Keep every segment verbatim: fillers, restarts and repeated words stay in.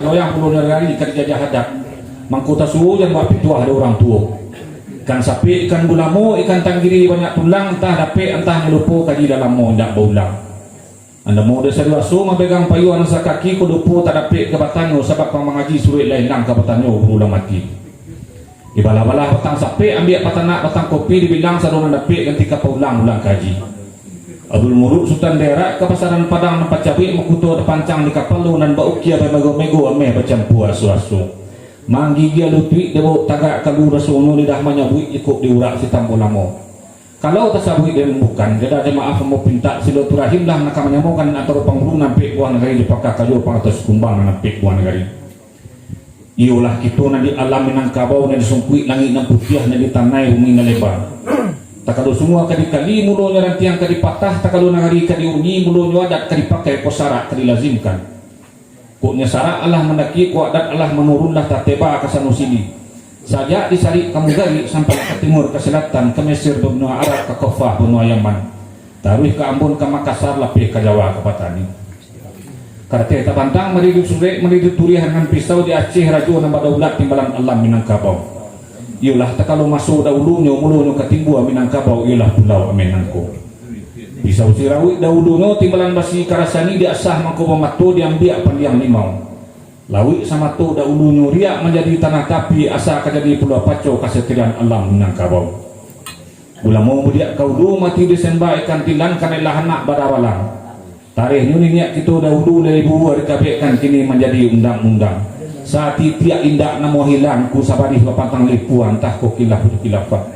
Loyang pulo nagari ka dijajah adat. Mangko tasuo jan buek pituah dek urang tuo. Ikan sapek, ikan gulamo, ikan tanggiri banyak tulang, antah dapek, antah nyo lupo, kaji lah lamo indak baulang. Andamo dek saduaso mamegang payuang nan sakaki, kok lupo tak dapek ka batanyo, sabab ka mangaji suruik lah ilang ka batanyo guru lah mati. Dibalah-balah batang sapek, ambiak patanak batang kopi, dibilang sado nan dapek ganti ka paulang ulang kaji. Abdul Muluk Sutan Derak, kapasaran Padang nan pacabuik, makuto tapancang di kapalo, nan baukia bamego-mego ameh bacampua aso-aso. Manggigia lutuik dek bau tagak kalu rasonyo, lidah manyabuik jikok diurak si tambo lamo. Kalau tasabuik den bukan, dada jamaah ambo pintak, silaturahim lah nan ka manyamokan antaro pangulu nan ampek buah nagari di Pakah Kayo, Pangatas Kumbang nan ampek buah nagari. Iyolah kito nan di alam Minangkabau, nan disungkuik langik nan putiah, nan di tanai bumi nan leba. Takalo sumua ka dikali, mulonyo rantiang ka dipatah, takalo nagari ka diuni, mulonyo adat ka dipakai, kok sarak ka dilazimkan. Kok nyo sarak alah mandaki, kok adat alah manurun, lah tateba ka sano sini. Sajak di Sarik ka Mugarik, sampai ka timur ka selatan, ka Mesir banua Arab, ka Kofah banua Yaman. Taruih ka Ambon, ka Makassar, lapeh ka Jawa, ka Patani. Karateh tabantang, mari disurek, mari dituriah, nan pisau di Aceh, rajo nan badaulat, timbalan alam Minangkabau. Iyolah, takalo maso dahulunyo, mulonyo ka timbua Minangkabau, iyolah pulau ameh nangko. Pisau sirauik dahulunyo, timbalan basi karasani, diasah mangko bamato, diambiak pandiang limau. Lauik samato dahulunyo, riak manjadi tanah tapi, asa ka jadi pulau paco, kasatiriaan alam Minangkabau. Ulamo mudiak ka ulu, mati disembah ikan tilan, kanailah anak barawalan. Tarehnyo niniak kito dahulu, lah ibu dikabekkan, kini manjadi undang-undang. Satitiak indak namo hilang, ku sabadih bapantang lipuan, antah ko kilaf di kilafan.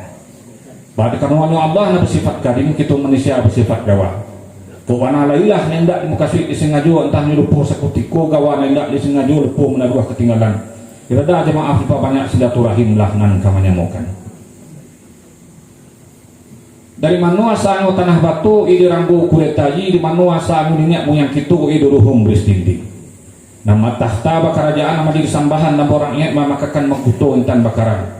Bak kanuanyo Allah nan basifat kadim, kito manusia basifat gawa. Kok bana lai lah nan indak dimukasuik disangajo, antah nyo lupo sakutiko, gawa nan indak disangajo lupo manaruah katinggalan. Irada jamaah dipabanyak, silaturahim lah nan ka manyamokan. Dari mano asanyo tanah bato, i di ranggo kuretaji, di mano asanyo niniak muyang kito, i di ruhung beris dinding. Nan matakhta bakarajaan, nan majilih sambahan, nan baurang ingek mamakakan makuto intan bakaran.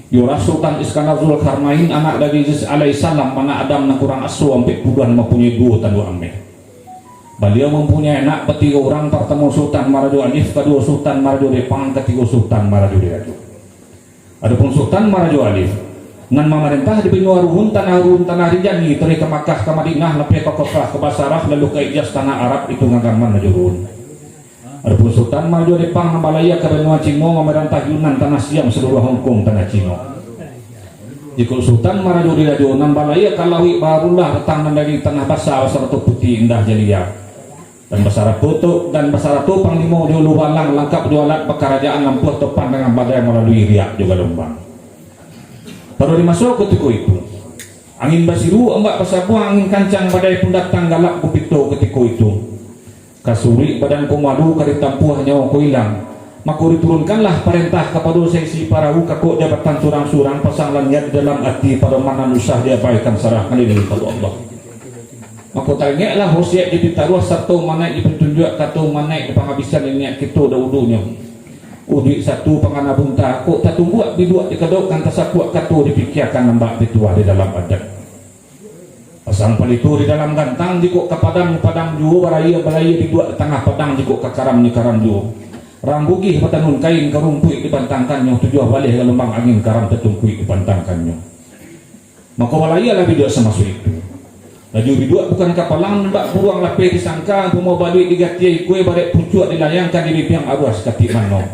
Iyolah Sultan Iskandar Zulkarnain, anak dari Idris alaihissalam, anak Adam nan kurang aso ampek puluah, nan mampunyoi duo tanduak ameh. Baliau mampunyoi anak batigo urang, partamo Sultan Marajo Alif, kaduo Sultan Marajo Depang, katigo Sultan Marajo Dirajo. Adopun Sultan Marajo Alif, nan mamarentah di banua Ruhun, tanah Ruhun, tanah Rinjani, taruih ka Makkah, ka Madinah, lapeh ka Kofah, ka Basarah, lalu ka Hijaz, tanah Arab, itu ngagaman Rajo Ruhun. Adopun Sultan Marajo Depang, nan balayia ka banua Cino, mamarentah Yunan, tanah Siam, saluruah Hongkong, tanah Cino. Jikok Sultan Marajo Dirajo, nan balayia ka Lauik Baharullah, datang nan dari tanah basa, basarato putiah indah jalia. Dan basarato tu, dan basarato panglimo jo lubalang, langkap jo alat bakarajaan, lampuah topan dangan badai, malalui riak jo galombang. Pado di maso kutiko itu, angin basiru, ombak basabuang, angin kancang, badai pun datang, galap gulito kutiko itu. Ka suruik badan ko malu, ka ditampuah nyawo ko ilang. Mako diturunkanlah parentah kapado saisi parahu, kakok jabatan surang-surang, pasanglah niat di dalam ati, padoman nan usah diabaikan, sarahkan diri kapado Allah. Mako taringeklah wasiat di pitaruah, sarato manaik di pitunjuak, kato manaik di pangabisan niniak kito dahulunyo. Ujuik satu pangana bunta, kok tatumbuak biduak dikedokkan, tasakuak kato dipikiakan, nan bak pituah di dalam adat. Pasang palito di dalam gantang, jikok ka padang, padang juo, barayia, barayia biduak di tangah padang, jikok ka karam, di karam juo. Rang bugih batanun kain, ka rumpuik dibantangkannyo, tujuah baleh galombang angin, karam tatungkuik dibantangkannyo. Mako, balayielah biduak samaso itu. Laju biduak bukan kapalang, bak buruang lapeh disangka, umpamo baluik digatiah ikua, barek pucuak dilayangkan, dibibiang aruah saketek mano.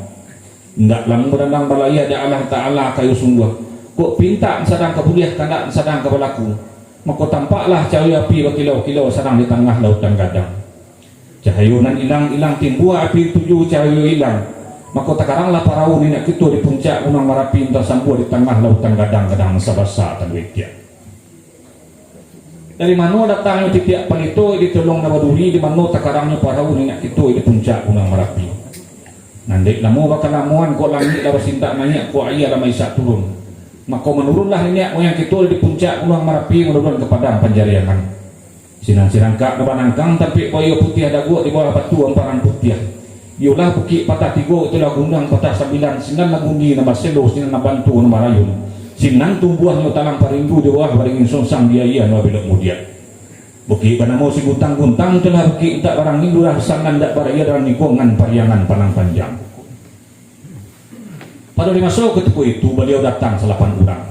Indak lamo dandang balayia, dek Allah Ta'ala kayo sungguah. Kok pintak sadang ka buliah, kandak sadang ka balaku. Mako, tampaklah cahayo api bakilau-kilau, sadang di tangah lautan gadang. Cahayo nan ilang-ilang timbua, api tuju cahayo ilang. Mako, takaranglah parahu niniak kito di puncak Gunuang Marapi, nan tasambuah di tangah lautan gadang, gadang nan sabasa tanduak itiak. Dari mano datangnyo titiak palito, di tolong nan baduri, di mano takarangnyo parahu niniak kito di puncak Gunuang Marapi? Nan dek lamo bakalamoan, kok langik lah basintak naiak, kok aia lah maisak turun. Mako, manurunlah niniak muyang kito di puncak Gunuang Marapi, manurun ka padang Panjariangan. Sinan sirangkak nan banangkang, tampek buayo putiah daguak, di bawah batu amparan putiah. Iyolah Bukik Patah Tigo, itulah Gunuang Patah Sambilan, sinan lah gundi nan baselo, sinan lah bantu nan marayun, sinan tumbuahnyo talang parindu, di bawah baringin songsang, di aia nan babelok mudiak. Bukik banamo Sigutang-guntang, tu lah bukik indak barangin, lurah sanan indak baraya dalam lingkuangan Pariangan Padang Panjang. Pado di maso katiko itu, baliau datang salapan urang.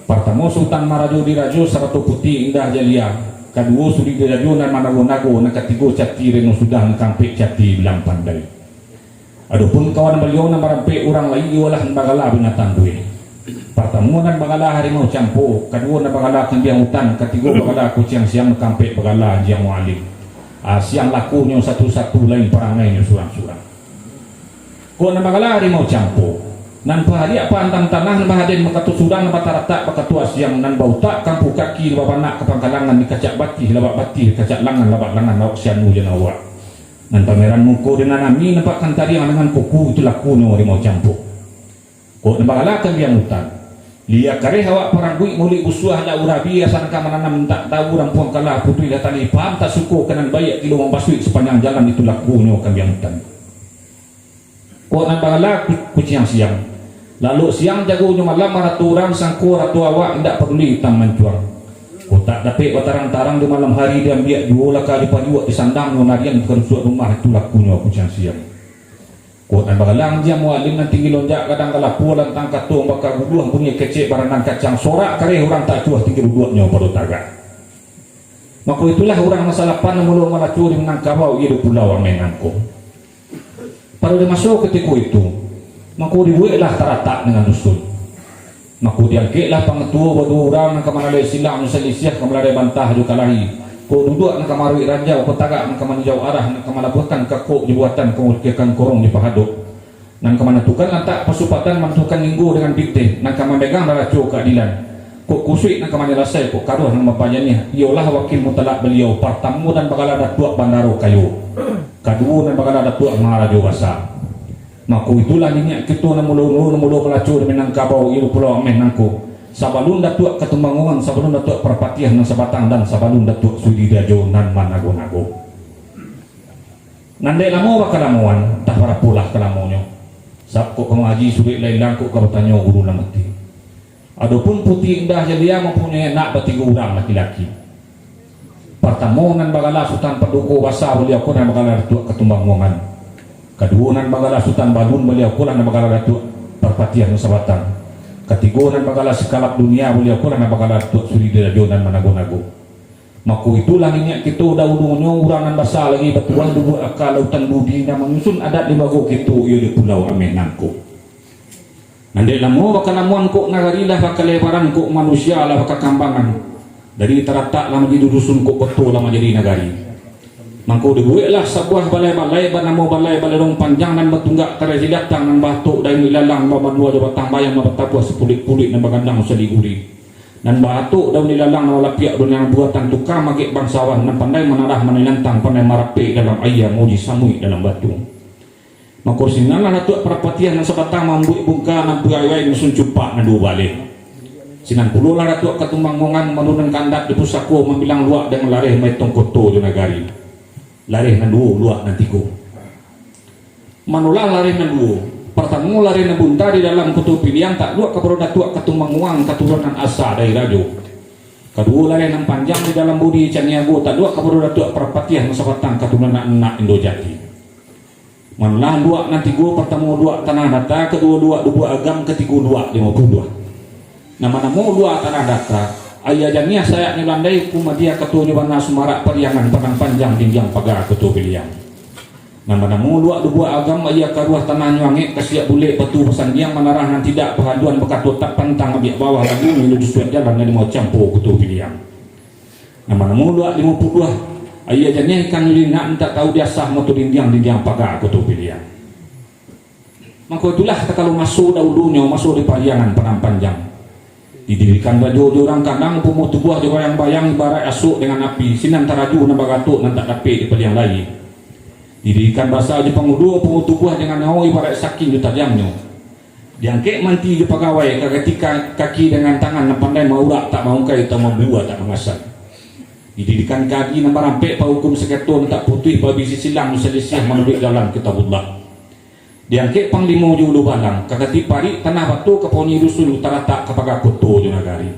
Partamo, Sutan Marajo Dirajo sarato Puti Indah Jalia, kaduo, Suri Dirajo nan manago-nago, nan katigo, Cati Reno Sudah, nan kaampek, Cati Bilang Pandai. Adopun kawan baliau nan barampek urang lai, iyolah nan bagala Binatang Buih. Partamo nan bagala Harimau Campo, kaduo nan bagala Kambiang Utan, katigo bagala Kuciang Siam, nan kaampek bagala Anjiang Mualim. Ah, siang lakonyo satu-satu, lain parangainyo surang-surang. Kok nan bagala Harimau Campo, nan pahariak paantang tanah, nan bahaden bakato surang, nan bataratak bakato asiang, nan bautak kampuh kaki, nan babanak ka pangkalangan, dikacak batih labak batih, dikacak langan labak langan, awak sianu jo nan awak. Nan pameran muko dek nan ami, nampak kantariang dengan kuku, itu lakonyo Harimau Campo. Kok nan bagala Kambiang Utan, liak kareh awak parangguik, muluik busuah anak urabi, asa nan ka mananam indak tau, rampuang kalah putuih lah tali, paham tak suko ka nan baiak, gilo mambasuik sapanjang jalan, itu lakonyo Kambiang Utan. Kok nan bagala Ku-, Kuciang Siam, lalok siang jagonyo malam, arato urang sangko arato awak, indak paduli utang mancuang. Kok tak dapek batarang-tarang di malam hari, diambiak juo lah ka dipajuak, disandangnyo narian ka rusuak rumah, itu lakonyo Kuciang Siam. Kok nan bagala Anjiang Mualim, nan tinggi lonjak gadang galapo, lantang kato baka guluah, bunyi kecek barandang kacang, sorak kareh urang tacuah, tinggi duduaknyo pado tagak. Mako itulah urang nan salapan nan mulo malaco di Minangkabau, iyo di Pulau Ameh nangko. Pado di maso katiko itu, mako dibuweklah taratak dengan dusun. Mako diangkeklah pangatuo baduo urang, nan ka manaleh silang jo salisiah, ka malarai bantah jo kalahi, kok duduak nan ka maruik ranjau, kok tagak nan ka maninjau arah, nan ka malabuahkan kakok jo buatan, ka mangukiekan korong jo pahadok, nan ka manantukan latak pasupatan, manantukan linggo dengan pitih, nan ka mamegang naraco kaadilan, kok kusuik nan ka manyalasai, kok karuah nan ka mampajaniah, iyolah wakil mutalak baliau, partamo nan bagala Datuak Bandaro Kayo, kaduo nan bagala Datuak Marajo Basa. Mako itulah niniak kito nan mulo-mulo, nan mulo malaco di Minangkabau, iyo di Pulau Ameh nangko, sabalun Datuak Katumbanguangan, sabalun Datuak Parpatiah nan sabatang, dan sabalun Datuak Suri Dirajo nan manago-nago. Nan dek lamo bakalamoan, antah barapolah kalamonyo. Sabab kok ka mangaji suruik lah ilang, kok ka batanyo guru lah mati. Adopun Puti Indah Jalia mampunyoi anak batigo urang laki-laki. Partamo nan bagala Sutan Paduko Basa, baliau ko nan bagala Datuak Katumbanguangan. Kaduo nan bagala Sutan Balun, baliau ko lah nan bagala Datuak Parpatiah nan sabatang. Katigo nan bagala Sikalap Dunia, baliau ko lah nan bagala Datuak Suri Dirajo nan manago-nago. Mako itulah niniak kito dahulunyo, urang nan basa lagi batuah, duduak aka lautan budi, nan manyusun adat limbago kito, iyo di Pulau Ameh nangko. Nan dek lamo bakalamoan, kok nagari lah bakalebaran, kok manusia lah bakakambangan. Dari taratak lah manjadi dusun, kok koto lah manjadi nagari. Mangko dibuweklah sabuwah balai-balai, banamo balai Balai Lorong Panjang, nan batunggak tarai silatang, nan baatok daun ilalang, nan babanua jo batang bayam, nan batabuah sapuluik-puluik, nan bagandang saliguri. Nan baatok daun ilalang, nan balapiak daun ilalang, buatan tukang magek bangsawan, nan pandai manarah manilantang, pandai marapek dalam aia, mauji samuik dalam batu. Mako, sinanlah Datuak Parpatiah nan sabatang mambuwek bungka nan piawai, manyusun cupak nan duwo baleh. Sinan pulolah Datuak Katumbanguangan manurunkan adat di pusako, mambilang luak dengan lareh, maetong koto jo nagari. Lareh nan duwo, luak nan tigo. Manolah lareh nan duwo. Partamo, lareh nan bunta di dalam Koto Piliang, taluak kapado Datuak Katumbanguangan, katurunan asa dari rajo. Kaduwo, lareh nan panjang di dalam budi Caniago, taluak kapado Datuak Parpatiah nan sabatang, katurunan anak Indo Jati. Manolah luak nan tigo, partamo luak Tanah Data, kaduwo luak Dubuak Agam, katigo luak Limo Puluah. Nan banamo luak Tanah Data, aia janiah sayaknyo landai, kumadia katonyo bana sumarak, Pariangan Padang Panjang, dindiang paga Koto Piliang. Nan banamo luak Dubuak Agam, aia karuah tanahnyo angek, kasiak bulek batu basandiang, manarah nan tidak bahaduan, bakato tak pantang, abiak bawah lalu, milu dusuak jalan, nan Limau Campo Koto Piliang. Nan banamo luak Limo Puluah, aia janiah ikan lilinak, mintak tahu diasah, mato dindiang, dindiang paga Koto Piliang. Mangko itulah takalo maso dahulunyo, maso di Pariangan Padang Panjang. Didirikan rajo jo urang kandang, pumuh tubuah jo bayang-bayang, ibaraik asok dengan api, sinan taraju nan bagatok, nan tak dapek dipaliang lai. Didirikan basa jo pangulu, pumuh tubuah dengan nyawo, ibaraik sakin jo tajamnyo. Diangkek manti jo pagawai, ka ganti ka-, kaki dengan tangan, nan pandai maurak tak maungkai, atau mambua tak mangasan. Didirikan kadi nan marampek, pahukum sengketo nan tak putuih, pabisi silang jo salisiah, manuruik dalam Kitabullah. Diangkek panglimo jo ulu balang, ka ganti parik tanah bato, ka pauni dusun, taratak ka paga koto jo nagari.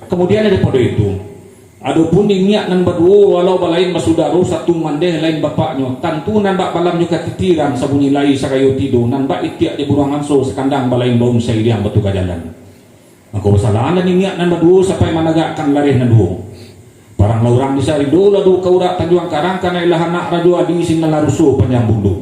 Kamudian daripado itu, Adopun niniak nan baduo, walau balain basudaro, satu mandeh lain bapaknyo, tantu nan bak balam nyo katitiran, sabunyi lai sarayo tido, nan bak itiak di buruang anso, sakandang balain baun sairiang batuka jalan. Mako, basalahanlah niniak nan baduo sampai managakkan lareh nan duo. Parang lah urang di Sarindo, ladu ka urak Tanjuang Karang, kanai lah anak Rajo Adi, sinan lah ruso panjang bundo.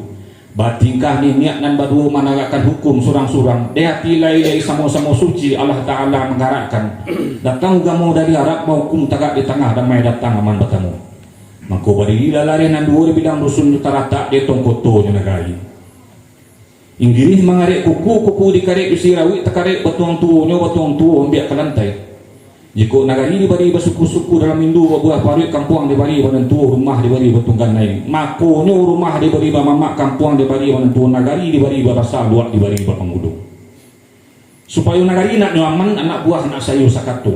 Batingkah niniak nan baduo managakkan hukum surang-surang, dek ati lai-lai samo-samo suci, Allah Ta'ala manggarakkan. Datang ugamo dari Arab, bahukum tagak di tangah, damai datang aman batamu. Mako, badirilah lareh nan duo di bidang dusun, taratak di atong koto nyo nagari. Inggirih mangarek kuku, kuku dikarek bisi rawik, takarek batuang tuonyo, batuang tuo ambiak ka lantai. Jikok nagari dibari basuku-suku, dalam indu babuah paruik, kampuang dibari banan tuo, rumah dibari batungganai, makonyo rumah dibari bamamak, kampuang dibari banan tuo, nagari dibari babasa, luak dibari bapangulu. Supayo nagari nak nyo aman, anak buah nak sayo sakato.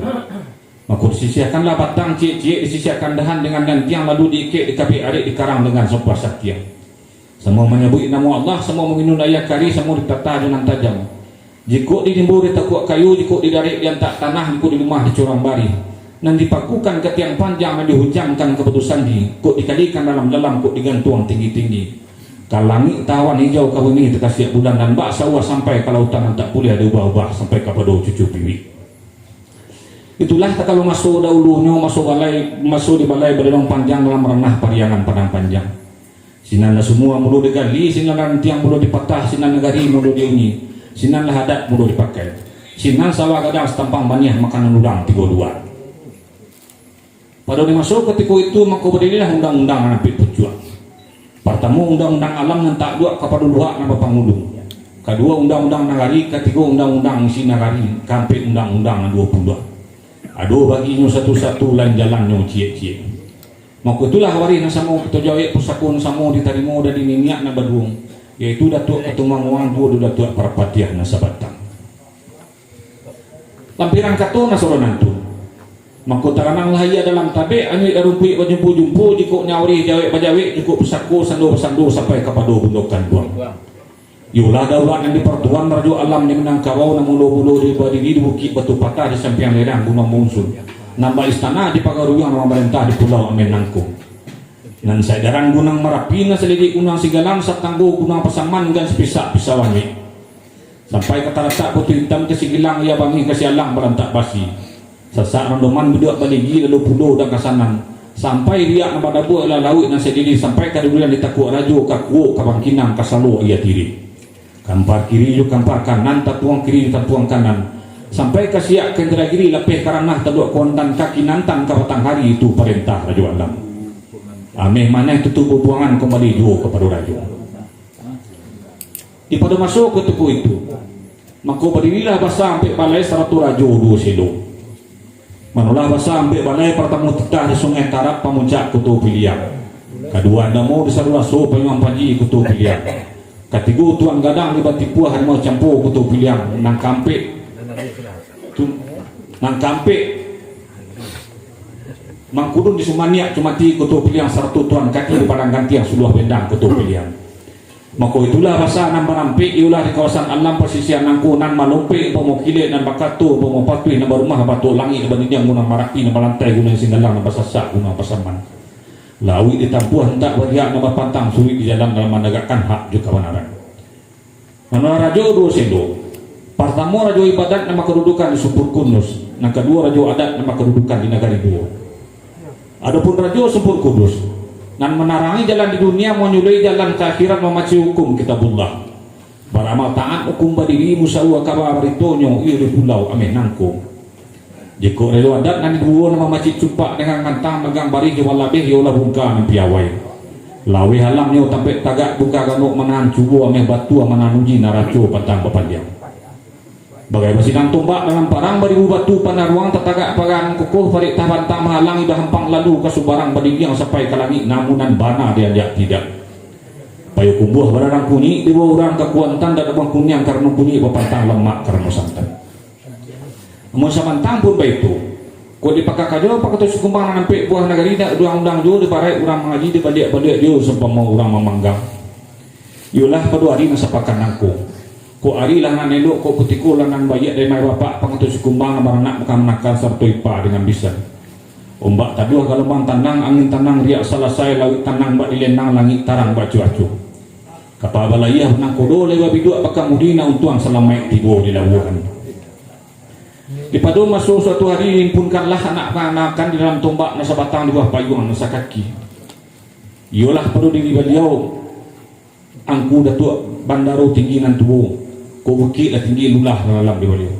Mako, disisiahkanlah batang ciek-ciek, disisiahkan dahan dengan nan tiang, lalu diikek, dikabek arek, dikarang dengan sabuah satiang. Samo manyabuik namo Allah, samo manginun aia kari, samo ditatah jo nan tajam. Jikok di limbo ditakuak kayu, jikok di darek diantak tanah, jikok di lumah dicorang barih. Nan dipakukan ka tiang panjang, nan dihujamkan ka batu sandi, kok dikalikan dalam-dalam, kok digantuang tinggi-tinggi. Ka langik tahawan hijau, ka bumi takasiak bulan, nan bak sauah sampai ka lautan, nan tak buliah diubah-ubah sampai kapado cucu piwik. Itulah takalo maso dahulunyo, maso balai, maso di balai Badalong Panjang, dalam ranah Pariangan Padang Panjang. Sinan lah sumua mulo digali, sinan lah rantiang mulo dipatah, sinan nagari mulo diuni, sinan lah adat mulo dipakai. Sinan sawah gadang satampang baniah, makanan urang tigo luak. Pado di maso katiko itu, mako, badirilah undang-undang nan ampek puncuak. Partamo, undang-undang alam nan takluk kapado luhak nan bapangulu. Kaduo, undang-undang nagari. Katigo, undang-undang isi nagari. Kaampek, undang-undang nan duo puluah. Ado baginyo satu-satu, lain jalannyo ciek-ciek. Mako, itulah warih nan samo kito jawek, pusako nan samo ditarimo dari niniak nan baduo, yaitu Datuak Katumangguangan duo, Datuak Parpatiah nan sabatang. Lampiran kato nan soronan tu. Mako, tarananglah ia dalam tabek, anyuik darumpuik bajumpo-jumpo, jikok nyaurih jawek bajawek, jikok pusako sando basando, sampai kapado Bundo Kanduang. Iyolah daulat nan dipartuan Rajo Alam di Minangkabau, nan mulo-mulo dibadiri di Bukik Batu Patah, di sampiang lerang Gunuang Mausun, nan baistana di Pagaruiang, nan mamarentah di Pulau Ameh Nangko. Nan saedaran Gunuang Marapi, nan salidik Gunuang Sigalang, satanggo Gunuang Pasaman, nan sapisak Pisau Anyuik. Sampai ka taratak Batu Itam ka Sigilang, Iya Bangih ka Sialang, barantak basi. Sasak Randoman, Biduak Baligi, lalu pulo Dangkasanan. Sampai riak nan badabuak, lah lauik nan sadiri, sampai ka Durian ditakuak rajo, ka Kuok, ka Bangkinang, ka Salo Iya Tiri. Kampar kiri jo kampar kanan, tampuang kiri jo tampuang kanan. Sampai ka Siak ka Indragiri, lapeh ka Ranah Taluak Kuantan, ka Kinantan ka Batanghari, itu parentah Rajo Alam. Ameh maneh tutuik bubuangan, kumbali juo kapado rajo. Di pado maso katiko itu, mako, badirilah basa ampek balai sarato rajo duo selo. Manolah basa ampek balai, partamo titah di Sungai Tarab, pamuncak Koto Piliang. Kaduo, andamo di Saruaso, Payuang Panji, Koto Piliang. Katigo, Tuan Gadang di Batipuah, Harimau Campo, Koto Piliang. Nan kaampek, tu, nan kaampek, Mangkudun di Sumaniak, Cumati, Koto Piliang, sarato Tuan Kaki di Padang Gantiang, Suluah Bendang, Koto Piliang. Mako, itulah basa nan barampek, iyolah di kawasan alam pasisian nangko, nan malompek umpamo kilek, nan bakato umpamo patuih, nan barumah batuak langik, nan badindiang Gunuang Marapi, nan balantai Gunuang Singgalang, nan basasak Gunuang Pasaman. Lauik ditampuah antak bariak, nan bapantang suruik di jalan, dalam managakkan hak jo kabanaran. Manolah rajo duo selo. Partamo, rajo ibadat nan bakadudukan di Sumpur Kudus, nan kaduo, rajo adat nan bakadudukan di Nagari Duo. Adopun rajo Sumpur Kudus, nan manarangi jalan di dunia, manyuluhi jalan ka akhirat, mamacik hukum Kitabullah, baramal taat, hukum badiri, musawa kaba baritonyo, iyo di Pulau Ameh Nangko. Jikok rajo adat nan duo, nan mamacik cupak dengan gantang, magang barih jo balabeh, iyolah bungka nan piawai. Laweh alamnyo tampek tagak, bungka ganok manahan cubo, ameh batua manahan uji, naraco pantang bapandiang. Bagai basidang tombak dalam parang, baribu batu panaruang, tatagak paga nan kukuah, parik tah bantang mahalangi, bahampang lalu ka subarang, badindiang sampai ka langik, namun nan bana dianjak tidak. Payo kumbuah badarang kunyik, dibawa urang ka Kuantan, dadabuang kuniang karano kunyik, bapantang lamak karano santan. Amun samantang pun baitu, kok dipakakajo pakato sikumbang, nan ampek buah nagari, nak diundang-undang juo, dibaraik urang mangaji, dibaliak-baliak juo, saumpamo urang mamanggang. Iyolah pado ari nan sapakan nangko. Kok ari lah nan elok, kok kutiko lah nan baiak, dari mamak bapak, pakato sikumbang, nan baranak kamanakan, sarato ipa dengan bisan. Ombak taduah, galombang tanang, angin tanang, riak salasai, lauik tanang bak dilenang, langik tarang bak cuaco. Kapa balayia nangkodo, lai babiduak bakamudi, nak untuang salamaik tibo di lauan. Di pado maso suatu hari, himpunkanlah anak panakan di dalam tombak nan sabatang, di bawah payuang nan sakaki. Iyolah pado diri baliau, Angku Datuak Bandaro Tinggi nan tuo, kok bukik lah tinggi, lulah lah dalam di baliau.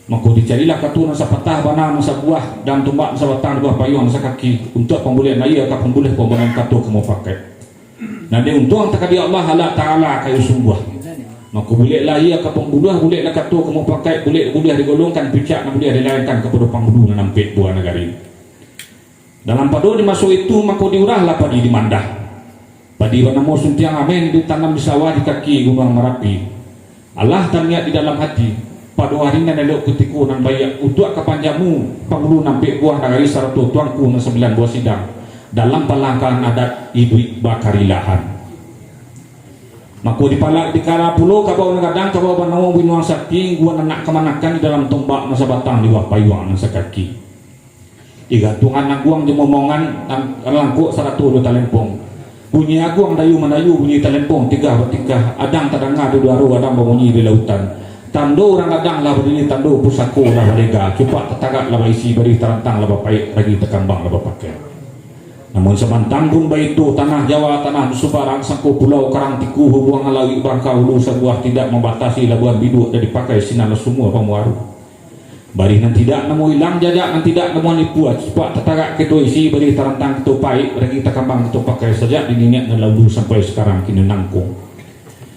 Mako dicarilah kato nan sapatah bana nan sabuah, dalam tombak nan sabatang, di bawah payuang nan sakaki, untuak pambulek aia ka pambuluah, pambangunan kato ka mupakaik. Nan dek untuang takadi Allah, Allah Ta'ala kayo sungguah. Mako buleklah aia ka pambuluah, buleklah kato ka mupakaik, bulek buliah digolongkan, picak nan buliah dilayangkan kapado panghulu nan ampek buah nagari. Dalam pado di maso itu, mako diurahlah padi di Mandah. Padi banamo Suntiang Ameh ditanam di sawah di kaki Gunuang Marapi. Alah taniat di dalam hati, pado hari nan elok, kutiko nan baiak, untuak ka panjamu panghulu nan ampek buah nagari sarato tuanku nan sambilan buah sidang, dalam palangkahan adat iduik bakarilahan. Mako dipalak dikala pulo kabau nan gadang, kabau banamo Binuang Sakti, ingguan anak kamanakan di dalam tombak nan sabatang, di bawah payuang nan sakaki. Digantuangan aguang jo momongan, nan langkok sarato jo talempong. Bunyi aguang dayu mandayu, bunyi talempong tigah batigah, adang tadanga di duaro, adang bamunyi di lautan. Tando urang gadang lah badiri, tando pusako lah balega, cupak tatagak lah baisi, barih tarantang lah bapaik, ragi takambang lah bapakai. Namun samantang pun baitu, tanah Jawa, tanah Nusa Barat, sangko pulau karang tiku, hubuangan lauik bangka hulu sabuah, tidak mambatasi labuan biduak, dari pakai sinan lah sumua pamuaru. Barih nan tidak namo ilang, jajak nan tidak namo nipua, cupak tatagak kito isi, barih tarantang kito paik, ragi takambang kito pakai, sajak di niniak nan dahulu sampai sakarang kini nangko.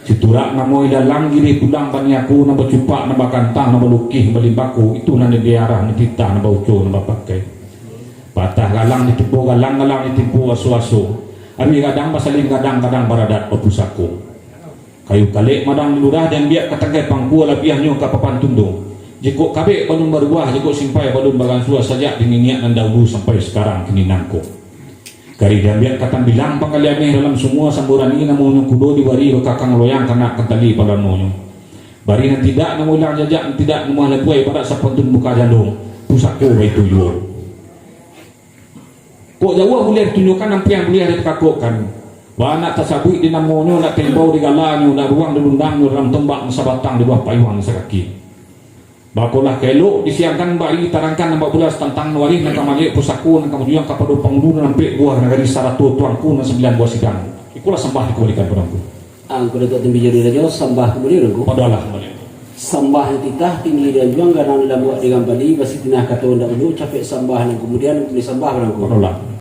Siturak namo ilalang, girih pulang baniaku, nan bacupak, nan bagantang, nan balukih, nan balimbako, itu nan diarah, nan titah, nan bauco, nan bapakai. Patah galang ditimpo galang, galang ditimpo aso-aso. Abih gadang basalin gadang, gadang baradat bapusako. Kayu kalek madang di lurah, diambiak ka tangkai pangkua, labiahnyo ka papan tundo. Jikok kabek balun baruah, jikok simpai balun bagansua, sajak di niniak nan dahulu sampai sakarang kini nangko. Karih diambiak ka tambilang panggali ameh dalam sumua, samburani namonyo kudo, dibari bakakang loyang, kanak kantali palamonyo. Barih nan tidak namo ilang, jajak nan tidak namo labuai, ibarat sapantun buka jalung, pusako baitu juo. Kok jauah buliah ditunjukkan, ampiang buliah dipakakokkan. Baa nak tasabuik di namonyo, nak taimbau di galanyo, nak ruang di lundangnyo, dalam tombak nan sabatang, di bawah payuang nan sakaki. Bakolah ka elok disiangkan, bari tarangkan nan babulas tantang warih nan ka maliek pusako nan ka manjuang kapado pangulu nan ampek buah nagari sarato tuanku nan sambilan buah sidang. Ikolah sambah dikambalikan pado Angku. Angku Datuak Tumbi Jari Rajo, sambah kambali Angku. Pado alah kambali. Sambah nan titah tinggi di anjuang, gadang di lambuak di gampali, basitinah kato ndak ulu, capek sambah nan kamudian, kini sambah pado Angku. Pado alah.